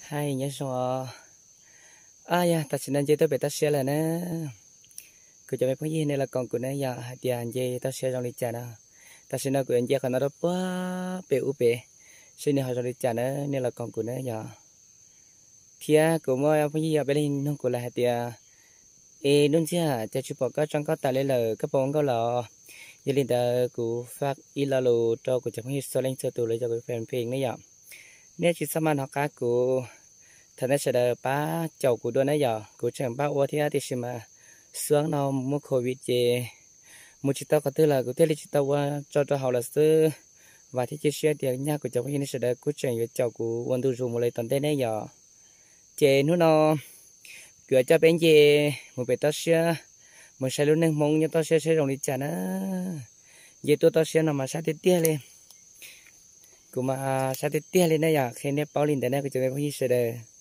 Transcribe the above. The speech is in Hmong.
Hais nyob zoo os. Ab yog tam sim no nce tuaj pem toj siab lawm na. Kuv cov me phooj ywg nej los koom kuv na yog hais tias nce toj siab zoo li cas no. Tam sim no kuv yuav nce qhov no rau puag pem ub pem, seb nws ho zoo li cas na, nej los koom kuv na yog. Thiab kuv muaj phooj ywg yog peb leeg nug kuv lawm hais tias, es Nuj Ntxawg, cas tsis pom koj tso nkauj tas li lawm, koj puas ua nkauj los? Yog li ntawd kuv faj ib lo lus rau kuv cov phooj ywg txhua leej txhua tus los yog kuv fans phem ne yom. Nej tsis txhob mas hnov qab kuv, thov nej sawv daws pab caum kuv dua na yom. Kuv tseem npaj ua thiab tiam sis mas xuab no muaj covid ces mus tsis tau qhov twg lawm, kuv thiaj li tsis tau ua tso rau hauv lawm xwb. Vam thiab cia siab tias nyaj kuv cov phooj ywg nej sawv daws kuj tseem yuav caum kuv ua ntu zus mus li tom ntej ne yom. Ces hnub no kuv yuav coj peb nce mus pem toj siab, mus saib lub neej Hmoob nyob toj siab saib zoo li cas na. Nce tuaj toj siab no mas sab tiag tiag li. Kuv mas sab tiag tiag li na yom, qhia nej paub li ntawd na kuv cov me phooj ywg sawv daws.